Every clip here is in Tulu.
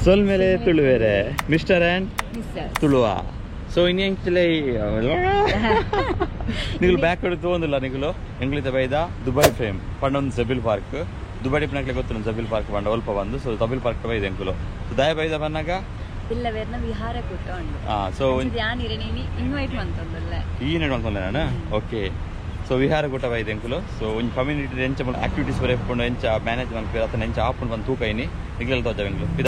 ಸೊಲ್ಮೆಲೆ ತುಳುವೆರೆ ಮಿಸ್ಟರ್ ಆ್ಯಂಡ್ ತುಳುವ. ಸೊ ಇನ್ನು ಆ್ಯಕ್ಚುಲಿ ನಿಗುಲು ಬ್ಯಾಕ್ ತೋಂದಿಲ್ಲ ನಿಗುಲು ಎಂಗ್ಲಿತ ಬೈದ ದುಬೈ ಫೇಮ್ ಪಂಡೊಂದು ಜಬೀಲ್ ಪಾರ್ಕ್ ದುಬೈ ಡಿಪ್ನಕ್ಲೆ ಗೊತ್ತು ಜಬೀಲ್ ಪಾರ್ಕ್ ಪಂಡ ಒಲ್ಪ ಬಂದು ಸೊ ಜಬೀಲ್ ಪಾರ್ಕ್ ಬೈದ ಎಂಕುಲು ದಾಯ ಬೈದ ಬನ್ನಾಗ ಬಿಲ್ಲವೇರ್ನ ವಿಹಾರ ಕೂಟ ಉಂಡು. ಸೊ ಇನ್ವೈಟ್ ಮಂತೊಂದುಲ್ಲ ಈ ನೆಡ್ ಮಂತೊಂದುಲ್ಲ ನಾನು. ಓಕೆ ಸೊ ವಿಹಾರ ಕೂಟ ಬೈದ ಎಂಕುಲು. ಸೊ ಒಂಜಿ ಕಮ್ಯುನಿಟಿ ಎಂಚ ಆಕ್ಟಿವಿಟೀಸ್ ಬರೆ ಪುಂಡು ಎಂಚ ಮ್ಯಾನೇಜ್ ಮನ್ಪೇರು ಅತನ ಎಂಚ ಆಪುಂಡು ಬಂದು ತೂಕ ಇನಿ ನಿಗ್ಲೆಲ್ಲ ತೋಜ ಎಂಕುಲು ಇದ.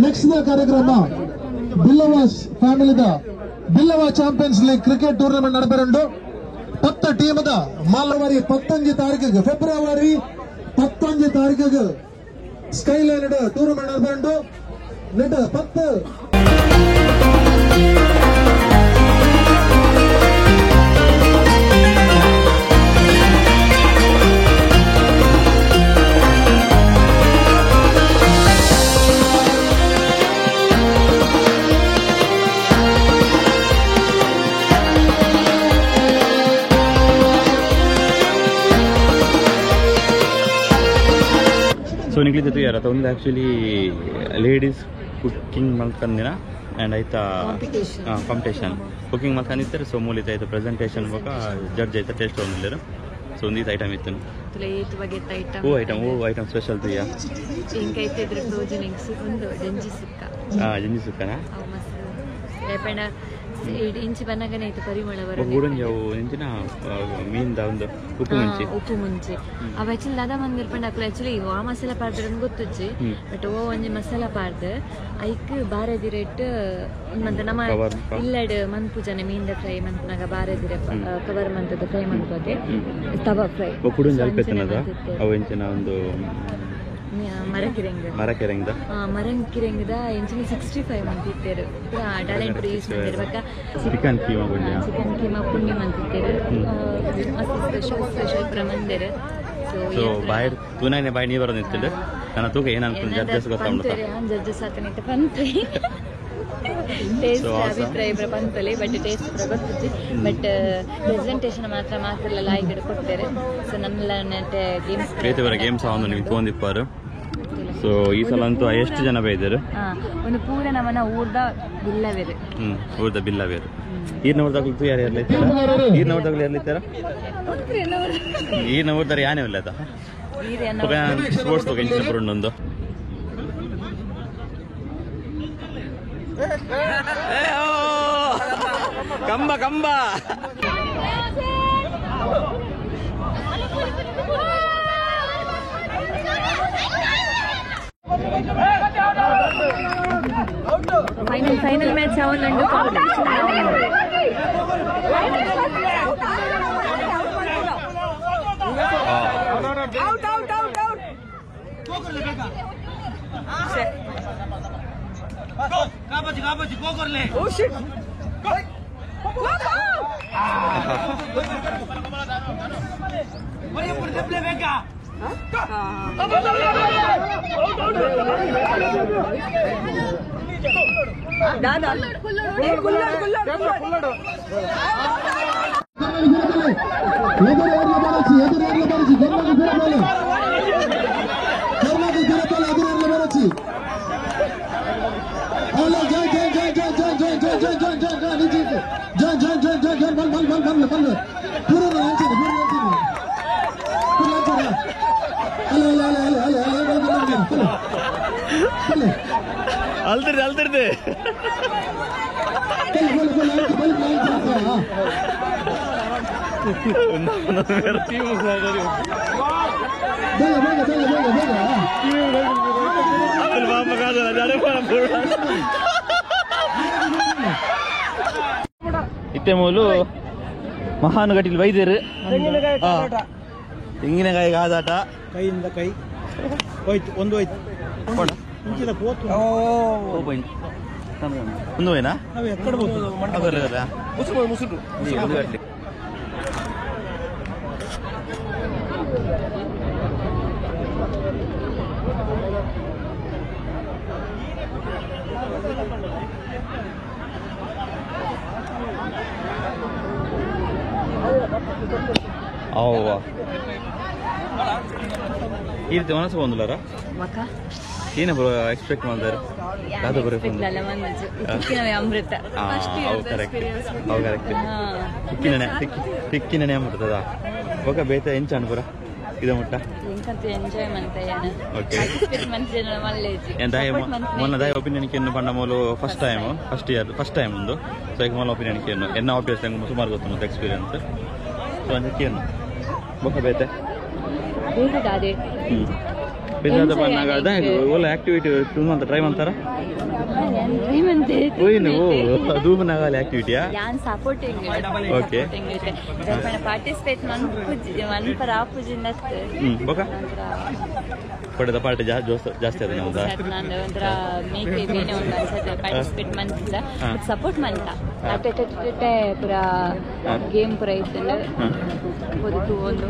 ನೆಕ್ಸ್ಟ್ ಕಾರ್ಯಕ್ರಮ Billavas ಫ್ಯಾಮಿಲಿದ Billava champions league cricket tournament ನಡಪೆರುಂಡು. 10 ಟೀಮದ ಮಾಲವಾರಿ 19 ತಾರೀಕಿಗೆ ಫೆಬ್ರವರಿ 19 ತಾರೀಕಿಗೆ ಸ್ಕೈಲೈನ್ ಟೂರ್ನಮೆಂಟ್ ನಡಪೆರುಂಡು. ನೆಟ್ 10 ಸೊ ನಿಗ್ಲಿತ ತೂಯಾರ ಒಂದು ಆ್ಯಕ್ಚುಲಿ ಲೇಡೀಸ್ ಕುಕ್ಕಿಂಗ್ ಮಲ್ಕಂದಿನ ಆ್ಯಂಡ್ ಆಯ್ತಾ ಕಾಂಪಿಟೇಷನ್ ಕುಕ್ಕಿಂಗ್ ಮಲ್ಕಂದಿತ್ತಾರೆ. ಸೊ ಮೂಲಿತ ಆಯ್ತು ಪ್ರೆಸೆಂಟೇಷನ್ ಬೊಕ ಜಡ್ಜ್ ಆಯ್ತಾ ಟೇಸ್ಟ್ ಒಂದಿಲ್ಲರು. ಸೊ ಒಂದೀತ ಐಟಮ್ ಇತ್ತು ಓ ಐಟಮ್ ಓ ಐಟಮ್ ಸ್ಪೆಷಲ್ ತುಯ್ಯ ಹಾಂ ಜಂಜಿ ಸುಕ್ಕನಾ ಇಂಚಿ ಬನ್ನಗನೆ ಐತೆ ಪರಿಮಳ ಬರೋದು ಗೂಡಂಜವು ಎಂಚಿನ ಮೀನ್ದ ಒಂದು ಉಪ್ಪು ಮುಂಚಿ ಉಪ್ಪು ಮುಂಚಿ ಅವು ಆಕ್ಚುಲಿ ದಾದಾ ಮಂದಿರ್ ಪಂಡ ಅಕ್ಲು ಆಕ್ಚುಲಿ ಆ ಮಸಾಲ ಪಾಡ್ದು ಗೊತ್ತುಜ್ಜಿ ಬಟ್ ಓ ಒಂಜಿ ಮಸಾಲ ಪಾಡ್ದು ಐಕ್ ಬಾರೆದಿರೆಟ್ ಮಂತ ನಮ್ಮ ಇಲ್ಲಡ್ ಮನ್ಪುಜನೆ ಮೀನ್ದ ಫ್ರೈ ಮನ್ಪುನಾಗ ಬಾರೆದಿರೆ ಕವರ್ ಮಂತದ ಫ್ರೈ ಮನ್ಪೋತೆ ತವಾ ಫ್ರೈ ಕುಡುಂಜ ಅಲ್ಪೆತ್ತನದ ಅವು ಎಂಚಿನ ಒಂದು ಮರಕಿರೆಂಗ್ ಮರಕಿರೆಂಗ್ದ ಮರಂಕಿರೆಂಗ್ದ ಎಂಚಿನ 65 ಮಂತಿತ್ತೇರು ಟ್ಯಾಲೆಂಟ್ ಯೂಸ್ ಮಂದಿರ್ಬೇಕ. ಚಿಕನ್ ಕೀಮಾ ಪುಣ್ಯ ಚಿಕನ್ ಕೀಮಾ ಪುಣ್ಯ ಮಂತಿತ್ತೇರು ಮಸ್ತ್ ಸ್ಪೆಷಲ್ ಸ್ಪೆಷಲ್ ಪೂರ ಮಂದಿರು. ಸೊ ಬಾಯ್ ತೂನಾನೆ ಬಾಯ್ ನೀ ಬರೋದು ನಿಂತಿಲ್ಲ ನನ್ನ ತೂಕ ಏನು ಅನ್ಕೊಂಡು ಜಡ್ಜಸ್ ಗೊತ್ತಾಗ್ಬಿಡ್ತಾ ಜಡ್ಜಸ್ ಆತನಿತ್ತ ಪಂತ್ರಿ ಟೇಸ್ಟ್ ಅಭಿಪ್ರಾಯ ಪೂರ ಪಂತಲೆ ಬಟ್ ಟೇಸ್ಟ್ ಪೂರ ಗೊತ್ತಿಜ್ಜಿ ಬಟ್ ಪ್ರೆಸೆಂಟೇಷನ್ ಮಾತ್ರ ಮಾತ್ರ ಲಾಯ್ಕ್ ಕೊಡ್ತಾರೆ. ಸೊ ನನ್ನೆಲ್ಲ ಗೇಮ್ಸ್ ಬೇತೆ ಬರೋ ಗೇಮ್ಸ್ ಒಂದು ನಿಮ್ಗೆ ತೊಗೊಂಡಿಪ್ಪಾರು. ಸೊ ಈ ಸಲ ಅಂತೂ ಎಷ್ಟು ಜನ ಬೈದರು ಒಂದು ಪೂರ ನಮ್ಮನ ಊರ್ದ ಬಿಲ್ಲವೇರು ಊರ್ದ ಬಿಲ್ಲವೇರು ಈರ್ನ ಊರ್ದಾಗ್ಲು ಯಾರು ಯಾರ್ಲಿತ್ತಾರ ಈರ್ನ ಊರ್ದಾಗ್ಲು ಯಾರ್ಲಿತ್ತಾರ ಈರ್ನ ಊರ್ದಾರ ಯಾನೇ ಇಲ್ಲ ಸ್ಪೋರ್ಟ್ಸ್ ತಗೋ ಇಂಚಿನ ಬರುಂಡೊಂದು ಕಂಬ ಕಂಬ ಫೈನಲ್ ಫೈನಲ್ ಮ್ಯಾಚ್ ಅವನುಂಡು competition out out out out ಕಾಬಜಿ ಕಾಬಜಿ ಕೋಕರ್ಲೆ ಓ ಶಿಟ್ ಅಲ್ದಿರ್ದು ಅಲ್ದಿರ್ದು ಇತ್ತೆ ಮೂಲು ಮಹಾನುಗಟ್ಟಿಲ್ ವೈದ್ಯರು ತೆಂಗಿನಕಾಯಿ ಕಾದಾಟ ಕೈಯಿಂದ ಕೈ ಹೋಯ್ತು ಒಂದು ಹೋಯ್ತು ಒಂದು ಹೋಯ್ನಾ ಈ ರೀತಿ ಮನಸ್ಸು ಬಂದಿಲ್ಲಾರ ಏನು ಎಕ್ಸ್ಪೆಕ್ಟ್ ಮಾಡ್ತಾರೆ ಅಮೃತ ಕರೆಕ್ಟ್ ತಿಕ್ಕಿನ ತಿಕ್ಕಿನ ಅಮೃತದ ಬೊಕ ಬೇತ ಎಂಚಾಂಡ್ ಪೂರ ಇದ ಮುಟ್ಟ ಎಂಜಾಯ್ ಓಕೆ ಮೊನ್ನ ದಾಯ ಒಪಿನಿಯನ್ ಕೆನ್ನು ಪಂಡ ಮೂಲು first time first year first time ಒಂದು ಸೊ ಈಗ ಮೊದಲ ಒಪಿನಿಯನ್ ಕೆನ್ನು ಎನ್ನ ಆಬ್ವಿಯಸ್ ಸುಮಾರು ಗೊತ್ತು ಎಕ್ಸ್ಪೀರಿಯನ್ಸ್ ಸೊ ಅಂಚ ಕೇನು ಬೊಕ ಬೇತೆ ಬೇಜಾದ ಬಂದಾಗ ಅದೇ ಒಳ್ಳೆ ಆಕ್ಟಿವಿಟಿ ಅಂತ ಟ್ರೈ ಮಾಡ್ತಾರ ದೂಮನಾಗಲ್ಲ ಆಕ್ಟಿವಿಟಿಯಾ ಯಾನ್ ಸಪೋರ್ಟಿಂಗ್ ಓಕೆ ಪಾರ್ಟಿಸಿಪೇಟ್ ಮನ್ಪರ ಆಪುಜಿಂದ ಬೊಕ ಕೊಡದ ಪಾರ್ಟಿ ಜಾಸ್ತಿ ಅದ ನಮ್ದು ನಾನು ಒಂಥರ ಮೇಕೆ ಬೇನೆ ಒಂದು ಅನ್ಸತ್ತೆ ಪಾರ್ಟಿಸಿಪೇಟ್ ಮಂತಿಲ್ಲ ಸಪೋರ್ಟ್ ಮಂತ ಅಟೆ ಪೂರ ಗೇಮ್ ಪೂರ ಇತ್ತಂಡು ಪೊದು ಒಂದು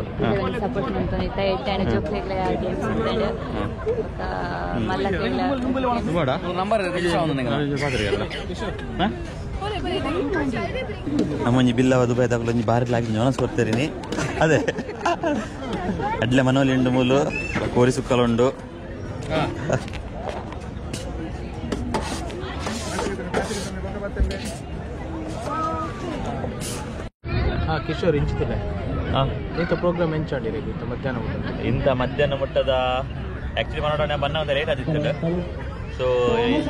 ಸಪೋರ್ಟ್ ಮಂತೊಂದು ಇತ್ತ ಎಟ್ಟೆ ಜೋಕ್ಲೆಗ್ಲ ಗೇಮ್ಸ್ ಇತ್ತಂಡು ಮಲ್ಲಕ್ಕೆಲ್ಲ ನಮ್ಮೊಂಜಿ ಬಿಲ್ಲವ ದುಬೈ ತಗೊಳ್ಳೊಂಜಿ ಬಾರಿ ಲಾಗಿ ಜೋನಸ್ ಕೊಡ್ತೀರಿ ಅದೇ ಅಡ್ಲೆ ಮನೋಲಿ ಉಂಡು ಮೂಲು ಕೋರಿ ಸುಕ್ಕಲುಂಡು ಕಿಶೋರ್ ಇಂಚಿತಿಲ್ಲ ಇಂಥ ಪ್ರೋಗ್ರಾಮ್ ಎಂಚಾಡಿರಿ ಇಂಥ ಮಧ್ಯಾಹ್ನ ಊಟ ಇಂಥ ಮಧ್ಯಾಹ್ನ ಮುಟ್ಟದ ಆಕ್ಚುಲಿ ಮಾಡೋಣ ಬನ್ನ ಒಂದು ಲೇಟ್ ಆದಿತ್ತು ಸೊ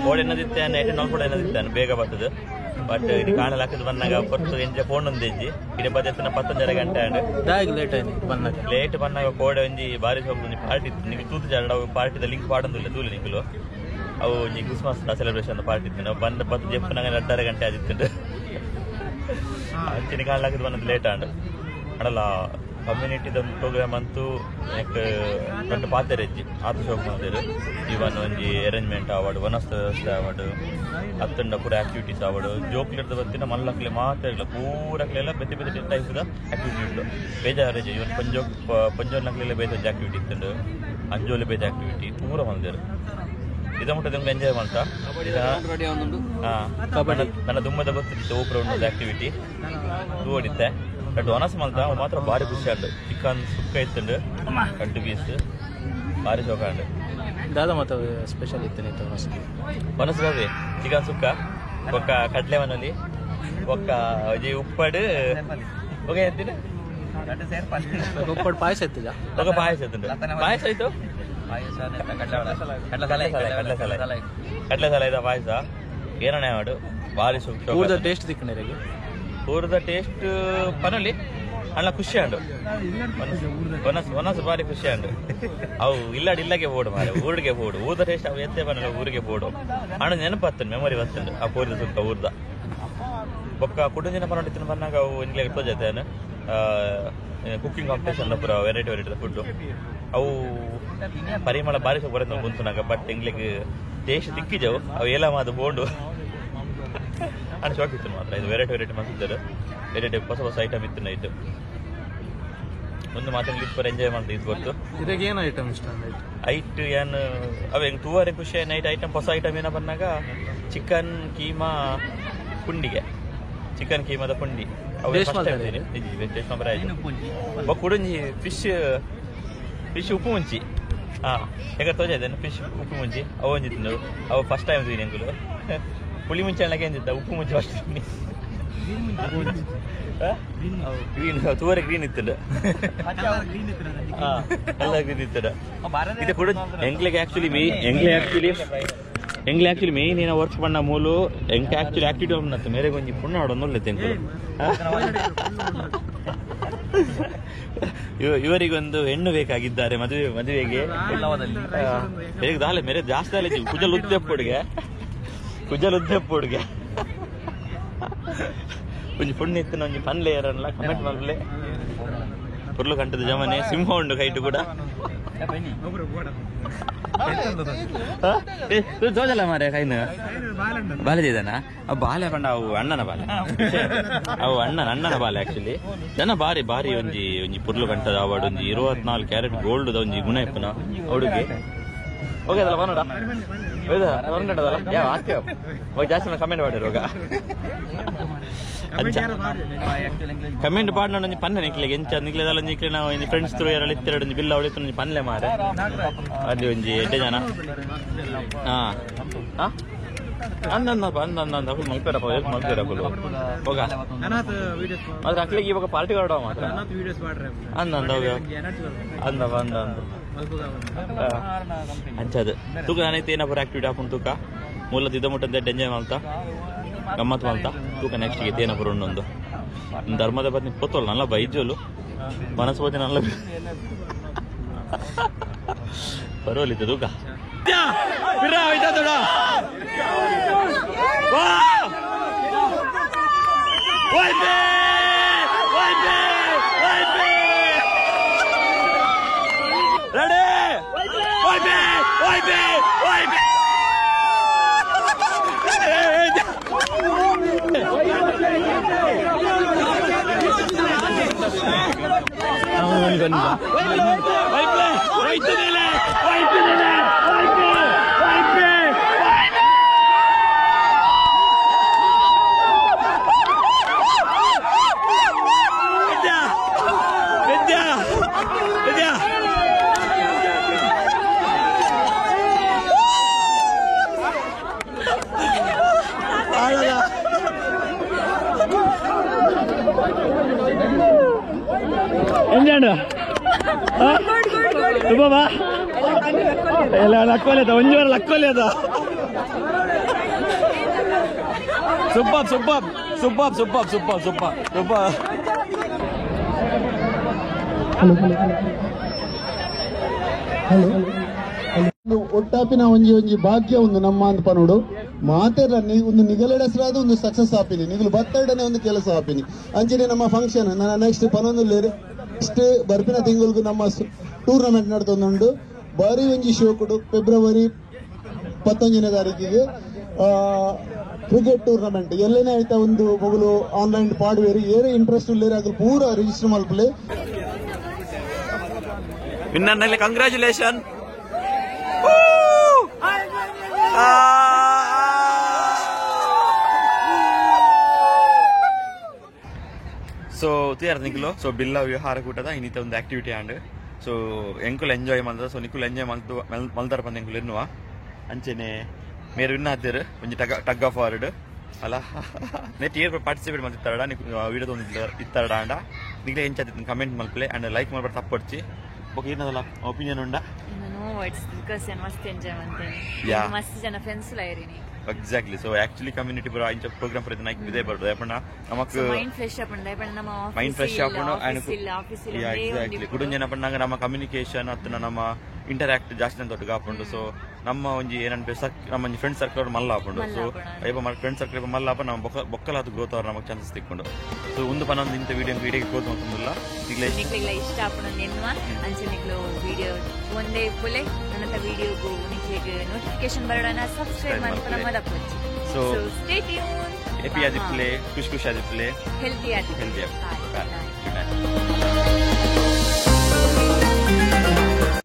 ಕೋಡ್ ಏನದಿತ್ತೆ ಏಟೆನ್ ಕೂಡ ಏನದಿತ್ತಾನೆ ಬೇಗ ಬರ್ತದೆ ಬಟ್ ಇದು ಕಾಣಲು ಹಾಕಿದ್ ಬಂದಾಗ ಪೊರ್ತು ಎಂಜ ಫೋನ್ ಒಂದು ಹೆಜ್ಜಿ ಇಡೀ ಬದೆತ್ತನ 10:30 ಗಂಟೆ ಆಂಡ್ ದಾಗ್ ಲೇಟ್ ಆಯ್ತು ಬಂದಾಗ ಲೇಟ್ ಬಂದಾಗ ಕೋಡೆ ಒಂಜಿ ಬಾರಿ ಸೊಪ್ಪು ಒಂಜಿ ಪಾರ್ಟಿ ಇತ್ತು ನಿಮಗೆ ತೂತು ಜಾಡ ಅವು ಪಾರ್ಟಿದ ಲಿಂಕ್ ಪಾಡೊಂದಿಲ್ಲ ತೂಲಿ ನಿಕುಲು ಅವು ಒಂಜಿ ಕ್ರಿಸ್ಮಸ್ ಸೆಲೆಬ್ರೇಷನ್ ಪಾರ್ಟಿ ಇತ್ತು ನಾವು ಬಂದ ಪತ್ತು ಜೆಪ್ಪನಾಗ 2.5 ಗಂಟೆ ಆದಿತ್ತು ಅಂಚಿನ ಕಾಣಲು ಹಾಕಿದ್ ಬಂದದ್ದು ಲೇಟ್ ಆಂಡ್ ಅಡಲ್ಲ ಕಮ್ಯುನಿಟಿದ ಪ್ರೋಗ್ರಾಮ್ ಅಂತೂ ನೆಕ್ ಗಂಟು ಪಾತೆರ್ ಹೆಜ್ಜಿ ಆತ ಶೋಕ್ ಮಾಡ್ತೇರು ಇವನ್ ಒಂಜಿ ಅರೇಂಜ್ಮೆಂಟ್ ಆವಡ್ ವನಸ್ತ ವ್ಯವಸ್ಥೆ ಆವಡ್ ಅತ್ತಂಡ ಪೂರ ಆಕ್ಟಿವಿಟೀಸ್ ಆವಡ್ ಜೋಕ್ಲಿಡ್ದ ಬತ್ತಿನ ಮಲ್ಲಕ್ಲೆ ಮಾತ್ರ ಪೂರಕ್ಲೆಲ್ಲ ಬೆತ್ತೆ ಬೆತ್ತೆ ಟೈಪ್ದ ಆಕ್ಟಿವಿಟಿ ಉಂಟು ಬೇಜಾರೇಜ್ ಇವನ್ ಪಂಜೋ ಪಂಜೋನಕ್ಲೆಲ್ಲ ಬೇಜ ಆಕ್ಟಿವಿಟಿ ಇತ್ತುಂಡು ಅಂಜೋಲಿ ಬೇಜ ಆಕ್ಟಿವಿಟಿ ಪೂರ ಮಲ್ದೇರು ಇದ ಮುಟ್ಟ ನಿಮ್ಗೆ ಎಂಜಾಯ್ ಮಾಡ್ತಾ ನನ್ನ ದುಮ್ಮದ ಗೊತ್ತಿತ್ತು ಓಪರ್ ಉಂಟು ಆಕ್ಟಿವಿಟಿ ಓಡಿತ್ತೆ ಬಟ್ ಒನಸ್ ಮಲ್ತ ಮಾತ್ರ ಭಾರಿ ಖುಷಿ ಆಂಡ್ ಚಿಕನ್ ಸುಕ್ಕ ಇತ್ತುಂಡು ಕಡ್ಡು ಪೀಸ್ ಭಾರಿ ಶೋಕ ಆಂಡ್ ದಾದ ಮಾತ ಸ್ಪೆಷಲ್ ಇತ್ತು ಒನಸ್ ಒನಸ್ ಬಾಬಿ ಚಿಕನ್ ಸುಕ್ಕ ಒಕ್ಕ ಕಡಲೆ ಮನಲಿ ಒಕ್ಕ ಉಪ್ಪಡು ಒಕ್ಕ ಎತ್ತಿನ ಉಪ್ಪಡು ಪಾಯಸ ಇತ್ತಿಲ್ಲ ಒಕ್ಕ ಪಾಯಸ ಇತ್ತುಂಡು ಪಾಯಸ ಆಯ್ತು ಕಡಲೆ ಕಡಲೆ ಸಲ ಇದ ಪಾಯಸ ಏನಣ್ಣ ಮಾಡು ಭಾರಿ ಶೋಕ ಟೇಸ್ಟ್ ತಿಕ್ಕಣರಿಗೆ ಊರದ ಟೇಸ್ಟ್ ಪನೊಲಿ ಅಣ್ಣ ಖುಷಿ ಆಂಡು ಒನಸ್ ಒನಸ್ ಬಾರಿ ಖುಷಿ ಆಂಡು ಅವು ಇಲ್ಲಾಡ್ ಇಲ್ಲಗೆ ಬೋಡು ಮಾರೆ ಊರಿಗೆ ಬೋಡು ಊರದ ಟೇಸ್ಟ್ ಅವು ಎತ್ತೆ ಪನೊಲಿ ಊರಿಗೆ ಬೋಡು ಅಣ್ಣ ನೆನಪತ್ತಂಡು ಮೆಮೊರಿ ಬತ್ತಂಡು ಆ ಪೂರ್ದ ಸುಕ್ಕ ಊರ್ದ ಬೊಕ್ಕ ಕುಟುಂಬಿನ ಪನೊಂಡಿತ್ತಿನ ಬನ್ನಾಗ ಅವು ಇಂಗ್ಲೆ ಜೊತೆ ಕುಕ್ಕಿಂಗ್ ಕಾಂಪಿಟೇಷನ್ ಪೂರ ವೆರೈಟಿ ವೆರೈಟಿ ಫುಡ್ ಅವು ಪರಿಮಳ ಬಾರಿ ಸೊಪ್ಪು ಬಂತುನಾಗ ಬಟ್ ಎಂಗ್ಲಿಗೆ ಟೇಸ್ಟ್ ತಿಕ್ಕಿಜವು ಅವು ಏಲ ಮಾದು ಬೋಂಡು ಅಣ್ಣ ಶಾಕ್ ಇತ್ತು ಮಾತ್ರ ಇದು ವೆರೈಟಿ ವೆರೈಟಿ ಮಸ್ತ್ ವೆರೈಟಿ ಹೊಸ ಹೊಸ ಐಟಮ್ ಇತ್ತು ನೈಟ್ ಒಂದು ಮಾತ್ರ ಇಪ್ಪರ್ ಎಂಜಾಯ್ ಮಾಡ್ತೀವಿ ಇದು ಗೊತ್ತು ಇದಕ್ಕೆ ಏನು ಐಟಮ್ ಇಷ್ಟ ಐಟ್ ಏನು ಅವೇ ತೂವರೆ ಖುಷಿ ನೈಟ್ ಐಟಮ್ ಹೊಸ ಐಟಮ್ ಏನೋ ಬಂದಾಗ ಚಿಕನ್ ಕೀಮಾ ಪುಂಡಿಗೆ ಚಿಕನ್ ಕೀಮಾದ ಪುಂಡಿ ಅವು ಕುಡುಂಜಿ ಫಿಶ್ ಫಿಶ್ ಉಪ್ಪು ಮುಂಚಿ ಹಾಂ ಯಾಕಂದ್ರೆ ತೋಜ ಇದ್ದೇನೆ ಫಿಶ್ ಉಪ್ಪು ಮುಂಚಿ ಅವು ಒಂಜಿ ತಿಂದವು ಅವು ಫಸ್ಟ್ ಟೈಮ್ ತಿಂದು ಎಂಕುಲು ಪುಳಿ ಮುಂಚೆ ಅಣ್ಣಗೆ ಎಂದಿದ್ದ ಉಪ್ಪು ಮುಂಚೆ ಫಸ್ಟ್ ಗ್ರೀನ್ ತೂವರೆ ಗ್ರೀನ್ ಇತ್ತು ಎಲ್ಲ ಗ್ರೀನ್ ಇತ್ತು ಇದು ಕೂಡ ಎಂಗ್ಲಿಗೆ ಆಕ್ಚುಲಿ ಮೇ ಎಂಗ್ಲೆ ಆಕ್ಚುಲಿ ಎಂಗ್ಲೆ ಆಕ್ಚುಲಿ ಮೇನ್ ಏನೋ ವರ್ಕ್ ಪಣ್ಣ ಮೂಲು ಎಂಕ್ ಆಕ್ಚುಲಿ ಆಕ್ಟಿವಿಟಿ ಒಮ್ಮೆ ಮೇರೆ ಕೊಂಚ ಪುಣ್ಣ ಆಡೋದು ಎಂಕುಲು ಇವರಿಗೊಂದು ಹೆಣ್ಣು ಬೇಕಾಗಿದ್ದಾರೆ ಮದುವೆ ಮದುವೆಗೆ ದಾಲೆ ಮೇರೆ ಜಾಸ್ತಿ ದಾಲೆ ಕುಜಲ್ ಉದ್ದೆಪ್ಪುಡುಗೆ ಕುಜಲ್ ಉದ್ದೆಪ್ಪುಡುಗೆ ಒಂಜಿ ಪುಣ್ಯ ಇತ್ತಿನ ಒಂಜಿ ಪನ್ಲೆ ಏರನ್ಲ ಕಮೆಂಟ್ ಮಲ್ಪಲೆ ಪುರ್ಲು ಕಂಟದ ಜಮನೆ ಸಿಂಹ ಉಂಡು ಕೈಟು ಕೂಡ ತೋಜಲ್ಲ ಮಾರ್ರೆ ಕೈನು ಬಾಲೆ ಇದಾನ ಆ ಬಾಲೆ ಪಂಡ ಅವು ಅಣ್ಣನ ಬಾಲೆ ಅವು ಅಣ್ಣನ ಅಣ್ಣನ ಬಾಲೆ ಆಕ್ಚುಲಿ ಜನ ಬಾರಿ ಬಾರಿ ಒಂಜಿ ಒಂಜಿ ಪುರ್ಲು ಕಂಟದ ಅವಾರ್ಡ್ ಒಂಜಿ 24 ಕ್ಯಾರೆಟ್ ಗೋಲ್ಡ್ ಒಂಜಿ ಗುಣ ಇಪ್ಪನ ಹುಡುಗಿ ಓಕೆ ಅದಲ್ಲ ಬನ್ನೋಡ ಹೊರಗಡದಲ್ಲ ಯಾವ ಆಸ್ತಿ ಹೋಗಿ ಜಾಸ್ತಿ ಕಮೆಂಟ್ ಮಾಡಿರು ಹೋಗ ಕಮೆಂಟ್ ಪಾಡ್ನ ಒಂಜಿ ಪನ್ನೆ ನಿಕ್ಲೆಗೆ ಎಂಚ ನಿಕ್ಲೆದಲ್ಲ ನಿಕ್ಲೆ ನಾವು ಒಂಜಿ ಫ್ರೆಂಡ್ಸ್ ತ್ರೂ ಯಾರಲ್ಲ ಇತ್ತೆರಡು ಒಂಜಿ ಬಿಲ್ ಅವಳಿತ್ತು ಒಂಜಿ ಪನ್ಲೆ ಮಾರೆ ಅಲ್ಲಿ ಒಂಜಿ ಎಡ್ಡೆ ಜನ ಹಾ ಹಾ ಅಂದ ಅಂದ ಅಂದ ಅಂದ ಅಂದ ಅಕುಲು ಮಲ್ಪೇರಪ್ಪ ಎಲ್ಪ್ ಮಲ್ಪೇರ ಅಕುಲು ಹೋಗ ಮಾತ್ರ ಅಕ್ಲಿಗೆ ಇವಾಗ ಪಾರ್ಟಿ ಹೊರಡುವ ಮಾತ್ರ ಅಂದ ಅಂದ ಹೋಗ ಅಂದಪ್ಪ ಅಂದ ಅಂದ ಅಂಚದು ತೂಕ ನಾನೈತೆ ಏನಪ್ಪ ಆಕ್ಟಿವಿಟಿ ಹಾಕೊಂಡು ತೂಕ ಮೂಲ ದಿದ್ದ ಮುಟ್ಟಂತೆ ಎಂಜಾಯ್ ಮಾಡ್ತಾ ಗಮ್ಮತ್ ಮಾಡ್ತಾ ತೂಕ ನೆಕ್ಸ್ಟ್ಗೆ ಏನಪ್ಪ ಉಂಡೊಂದು ಧರ್ಮದ ಪತ್ನಿ ಪೊತ್ತೋಲ್ಲ ನಲ್ಲ ಬೈಜೋಲು ಮನಸ್ಸು ಪೋತಿ ನಲ್ಲ ಬರೋಲಿತ್ತು ತೂಕ Super super super super super super super. Hello hello hello ಒಟ್ಟಾಪಿನ ಒಂಜಿ ಒಂಜಿ ಭಾಗ್ಯ ಒಂದು ನಮ್ಮ ಅಂತ ಪನೋಡು ಮಾತೆರ ಒಂದು ನಿಗಲೆಡಸ್ರಾದ ಒಂದು ಸಕ್ಸಸ್ ಆಪಿನಿ ನಿಗಲು ಬತ್ತಡನೆ ಒಂದು ಕೆಲಸ ಆಪಿನಿ ಅಂಚನೆ ನಮ್ಮ ಫಂಕ್ಷನ್ ನನ್ನ ನೆಕ್ಸ್ಟ್ ಪನೊಂದು ನೆಕ್ಸ್ಟ್ ಬರ್ಪಿನ ತಿಂಗಳಿಗೆ ನಮ್ಮ ಟೂರ್ನಮೆಂಟ್ ನಡ್ತೊಂದುಂಡು ಬಾರಿ ಒಂಜಿ ಶೋ ಕೊಡು ಫೆಬ್ರವರಿ 19ನೇ ತಾರೀಕಿಗೆ ಕ್ರಿಕೆಟ್ ಟೂರ್ನಮೆಂಟ್ ಎಲ್ಲನೇ ಆಯ್ತಾ ಒಂದು ಮೊಗಲು ಆನ್ಲೈನ್ ಪಾಡುವೇರು ಏರೇ ಇಂಟ್ರೆಸ್ಟ್ ಉಳ್ಳೇರು ಅಗಲು ಪೂರ ರಿಜಿಸ್ಟರ್ ಮಲ್ಪಲೆ. ವಿನ್ನರ್ನಲ್ಲಿ ಕಂಗ್ರ್ಯಾಚುಲೇಷನ್. ಸೊ ತಯಾರು ನಿಖಲು ಸೊ ಬಿಲ್ಲ ವಿಹಾರ ಕೂಟದ ಇನ್ನಿತ ಒಂದು ಆಕ್ಟಿವಿಟಿ ಆಂಡ್ ಸೊ ಎಂಕುಲ್ ಎಂಜಾಯ್ ಮಲ್ದ ಸೊ ನಿಕುಲ್ ಎಂಜಾಯ್ ಮಲ್ತು ಮಲ್ದಾರ ಬಂದ ಎಂಕುಲ್ ಎನ್ನುವ ಅಂಚೆನೆ ಮೇರು ವಿನ್ ಆತೇರು ಒಂಜಿ ಟಗ್ ಟಗ್ ಆಫ್ ವಾರ್ಡ್ ಅಲ್ಲ ನೆಟ್ ಏರ್ ಪಾರ್ಟಿಸಿಪೇಟ್ ಮಲ್ತಿತ್ತಾರಡ ನಿಕ್ ವಿಡಿಯೋ ಒಂದು ಇತ್ತಾರಡ ಅಂಡ ನಿಗ್ಲೆ ಎಂಚ ಕಮೆಂಟ್ ಮಲ್ಪಲೆ ಅಂಡ್ ಲೈಕ್ ಮಲ್ಪಡ ತಪ್ಪೊಡ್ಚಿ ಬೊಕ ಏನದಲ್ಲ ಒಪಿನಿಯನ್ ಉಂಡ ನೋ ವರ್ಡ್ಸ್ because ನಾನು ಮಸ್ತ್ ಎಂಜಾಯ್ ಮಾಡ್ತೇನೆ ಮಸ್ತ್ ಜನ ಫ್ರೆಂಡ್ಸ್ ಲೈರಿನಿ. ಎಕ್ಸಾಕ್ಟ್ಲಿ. ಸೊ ಆಕ್ಚುಲಿ ಕಮ್ಯುನಿಟಿ ಪುರ ಇಂಚ ಪ್ರೋಗ್ರಾಮ್ ಪುರ ನೈಕ್ ಇದೆ ಬರ್ತದೆ ಅಪ್ಪಣ ನಮಕ್ ಮೈಂಡ್ ಫ್ರೆಶ್ ಆಪುಂಡು ಅಪ್ಪಣ ನಮ್ಮ ಮೈಂಡ್ ಫ್ರೆಶ್ ಆಪುಂಡು ಅಂಡ್ ಇಲ್ಲ ಆಫೀಸ್ ಇಲ್ಲ. ಎಕ್ಸಾಕ್ಟ್ಲಿ ಕುಡುಂಜನ ಪಣ್ಣಾಗ ನಮ್ಮ ಕಮ್ಯುನಿಕೇಶನ್ ಅತ್ತನ ನಮ್ಮ ಇಂಟರಾಕ್ಟ್ ಜಾಸ್ತಿ ಅಂತ ಒಟ್ಟಿಗೆ ಆಪುಂಡು. ಸೊ ನಮ್ಮ ಒಂಜಿ ಏನನ್ಪೆ ನಮ್ಮ ಒಂಜಿ ಫ್ರೆಂಡ್ ಸರ್ಕಲ್ ಮಲ್ಲ ಆಪುಂಡು. ಸೊ ಐಪ ಫ್ರೆಂಡ್ ಸರ್ಕಲ್ ಮಲ್ಲ ಆಪ ನಮ್ಮ ಬೊಕ್ಕಲಾದ ಗ್ರೋತ್ ಅವ್ರ ನಮಗೆ ಚಾನ್ಸಸ್ ತಿಕ್ಕೊಂಡು. ಸೊ ಒಂದು ಪನ್ನೊಂದು ಇಂಥ ವಿಡಿಯೋ ವಿಡಿಯೋಗೆ ಗ್ರೋತ್ ಮಾಡ್ಕೊಂಡಿಲ್ಲ ಈಗಲೇ ನಿಕ್ಲೆಗ್ಲ ಇಷ್ಟ ಆಪುಂಡು ಎನ್ನುವ ಅಂಚೆ ನಿಕ್ಲು ವಿಡಿಯೋ ಒಂದೇ ಪುಲೆ ನನ್ನ ವಿಡಿಯೋಗೂ ನಿಕ್ಲೆಗ್ ನೋಟಿಫಿಕೇಶನ್ ಬರೋಣ ಸಬ್ಸ್ಕ್ರೈಬ್ ಮಾಡ್ಕೊಂಡು ಮದಪೊಚ್ಚಿ. ಸೊ ಸ್ಟೇ ಟ್ಯೂನ್. ಹೆಪಿ ಆದಿಪ್ಲೆ, ಖುಷಿ ಖುಷಿ ಆದಿಪ್ಲೆ, ಹೆಲ್ದಿ ಆದಿಪ್ಲೆ. ಹೆಲ್ದಿ.